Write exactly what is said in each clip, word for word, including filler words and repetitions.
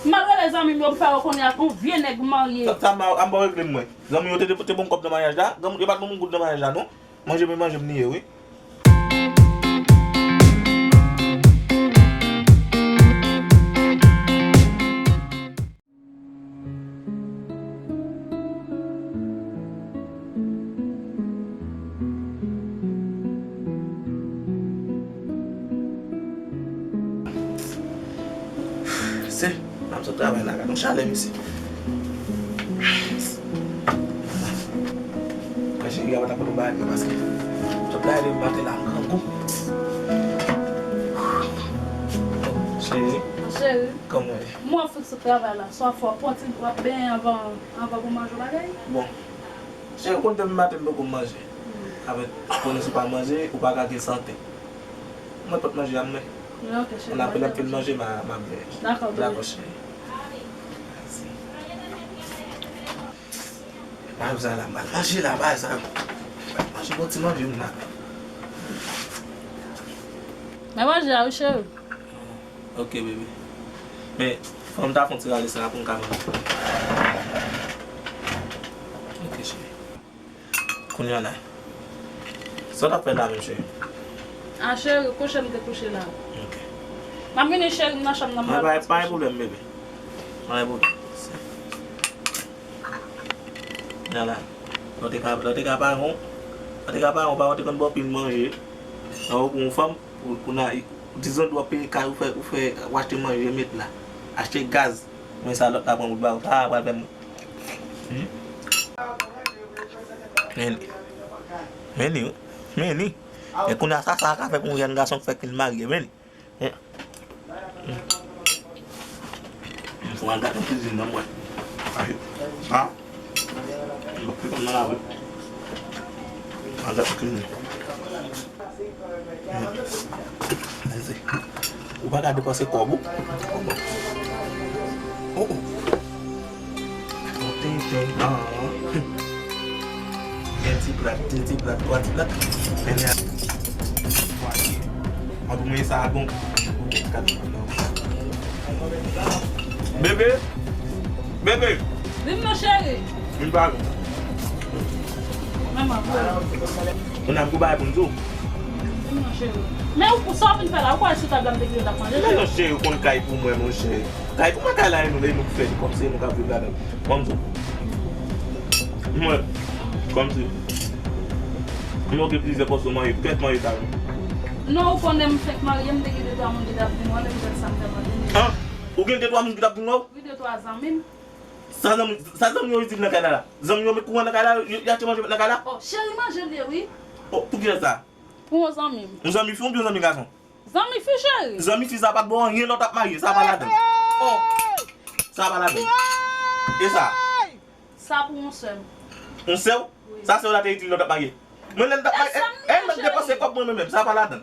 M al rele zanmi m yo, m fè yo konnen ak yon vye nèg m marye. Sa, sa m a, a m pa regle m, mwen. Zanmi yo te, te, te ban m kòb nan maryaj la. Zanmi yo pa t ban m yon goud nan maryaj la, non. Manje m, manje m li ye, wi. Se, m ap sot travay la, gad yon chalè, mesye. Mwen cheri a pa ta konn bagay, paske sot travay depi maten la, m grangou. Cheri. Cheri. Kòman w ye? Mwen fout sou travay la. Swa fò w ap pran ti, w ap benyen anvan, anvan pou manje w bagay. Bon. Cheri, ou konn depi maten m poko manje. Avèk, ou konnen si w pa manje, ou pa ka gen sante. Mwen pot manje a mwen. Ok, cheri. Ann apel anpil manje, m a, m a benyen. Dakò, bebe. Dakò, cheri. Mèsi. Manje la, m al manje la, bay sa. Manje bon ti manje m la. Men manje a, wi, cheri. Ok, bebe. Men, fò m ta fè yon ti rale sa pou m ka manje. Ok, cheri. Kounye a la. Sa w t ap fè la menm, cheri? A, cheri, kouche m te kouche la. Ok. M ap vini, cheri, m nan chanm nan, m al. Pa gen pwoblèm, bebe. Pa gen pwoblèm. Kounye a la. Lè w te ka, lè w te ka paran, lè w te ka paran, paran w te konn ba w pil manje. Lè w pran yon fanm, Ou, ou nan, ou dizon w ap peye kay, ou fè, ou fè, ou achte manje, met la. Achte gaz. Men sa lòt la pran bout ba ou. Sa a pral fè m. Hmm? Men li. Men li, wi. Men li. E kounye a sa, sa ka fè pou yon jèn gason k fèk fin marye. Men li. Hmm. Hmm. Fò al gate kizin nan, mwen. Ha? Mwen pran nan lari. Al gate kizin. Mèsi. Ou pa ka depanse kòb ou. Oh, oh. Tenten, ah. Yon ti plat, de ti plat, twa ti plat. Men a. Mwen pou mwen sa bon. Bebe. Bebe. Vin non, cheri. Vin pa. Manman, vin. Ou nan gou bay pou m di w. Vin non, cheri. Men ou, sa w vin fè la, ou kwè si w ta dam te gen w t ap manje, cheri? Men non, cheri, ou konn kay pou mwen, monchè. Kay pou mwen, kay la, e nou, e nou k fè li, kòmsi e nou k ap viv ladan. Ban m di w. Mwen, kòmsi. Mwen gen plizyè pòsyon manje, pèt manje sa yo. Non, ou konnen m fèk marye, m te gen de twa moun ki t ap vin wè m, e poutèt sa m fè manje. An? Ou gen de twa moun ki t ap vin wè w? Wi, de twa zanmi m. Sa zanmi, sa zanmi yo itil nan kay la la? Zanmi yo met kouran nan kay la, y, y achte manje met nan kay la? Oh, cheri, manje l ye, wi. Oh, pou kiyès sa? Pou yon zanmi m. Yon zanmi fi oubyen yon zanmi gason? Zanmi fi, cheri. Zanmi fi sa pa t ba w anyen lè w t ap marye, sa pa ladan. Oh. Sa pa ladan. E sa? Sa pou yon sè m. Yon sè w? Wi. Sa sè w la te itil lè w t ap marye? Mwen lè m t ap marye, e, e, mwen depanse kòb mwen menm, sa pa ladan.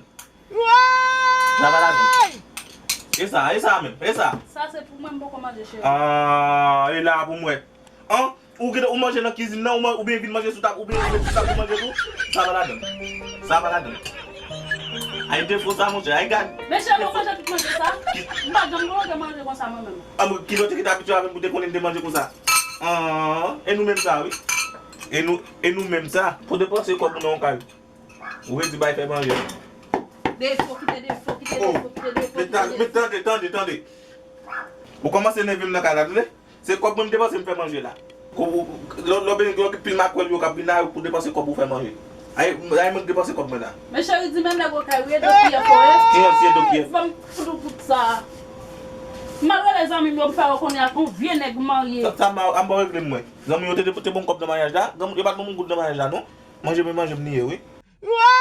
Sa pa ladan. E sa, e sa menm, e sa. Sa se pou mwen, m poko manje, cheri. Ah, e la pou mwen. An, ou gen, ou manje nan kizin nan, ou man-, oubyen vin manje sou tab, oubyen ou met sou tab pou manje tou. Sa pa ladan. Sa pa ladan. Ay defo sa, monchè, ay gad. Men cheri, ou manje tout manje sa? M pa janm gen manje konsa mwen menm. An, ki lòt ki te abitye avè m pou te konnen m te manje konsa? An, e nou menm sa, wi. E nou, e nou menm sa. Pou depanse kòb ou nan yon kay. Ou redi bay fè manje. Defo, kite defo, kite defo, kite defo, kite defo. Men tande, tande, tande. Ou kòmanse nève m nan kay la, tande? Se kòb mwen m depanse m fè manje la. Ou, ou, lè, lè w gen pil makwèl yo k ap vin la pou depanse kòb ou fè manje. Ay, ay mwen depanse kòb mwen la. Men cheri, di men nèg okay, wi, e do kiyè fò, e? Kiyès se do kiyè? Ban m fout ou kout sa. M al rele zanmi m yo, m fè yo konnen ak yon vye nèg m marye. Sa, sa m a, a m pa regle m, mwen. Zanmi yo te, te, te ban m kòb nan maryaj la. Zanmi yo pa t ban m yon goud nan maryaj la, non. Manje m, manje m li ye, wi. Woy!